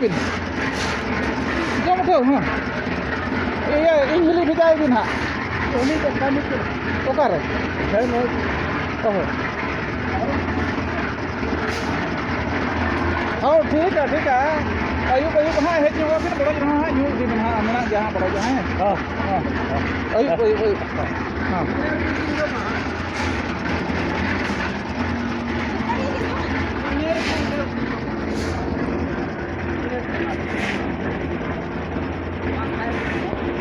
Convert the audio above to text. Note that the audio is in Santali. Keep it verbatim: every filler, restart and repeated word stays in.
ᱵᱤᱱ᱾ ᱡᱚᱢ ᱩᱴᱷᱟᱹᱣ, ᱦᱮᱸ᱾ ᱤᱭᱟᱹ, ᱤᱧ ᱦᱤᱞᱤ ᱵᱷᱮᱡᱟᱭ ᱵᱤᱱ ᱦᱟᱸᱜ᱾ ᱩᱱᱤ ᱫᱚ ᱠᱟᱹᱢᱤ ᱠᱚ᱾ ᱚᱠᱟᱨᱮ? ᱦᱮᱸ, ᱱᱚᱜᱼᱚᱭ᱾ ᱚ ᱦᱚᱸ᱾ ᱦᱚᱸ, ᱴᱷᱤᱠᱟ, ᱴᱷᱤᱠᱟ᱾ ᱟᱹᱭᱩᱵ, ᱟᱹᱭᱩᱵ ᱦᱟᱸᱜ ᱦᱮᱡ ᱧᱚᱜᱚᱜ ᱵᱤᱱ, ᱵᱚᱰᱚᱡ ᱨᱮᱦᱚᱸ ᱦᱟᱸᱜ ᱧᱩ ᱤᱫᱤ ᱵᱤᱱ ᱦᱟᱸᱜ, ᱢᱮᱱᱟᱜ ᱜᱮᱭᱟ ᱦᱟᱸᱜ ᱵᱚᱰᱚᱡ ᱦᱚᱸ, ᱦᱮᱸ᱾ ᱦᱚᱸ᱾ ᱦᱚᱸ᱾ ᱟᱹᱭᱩᱵ, ᱟᱹᱭᱩᱵ, ᱟᱹᱭᱩᱵ᱾ ᱦᱚᱸ᱾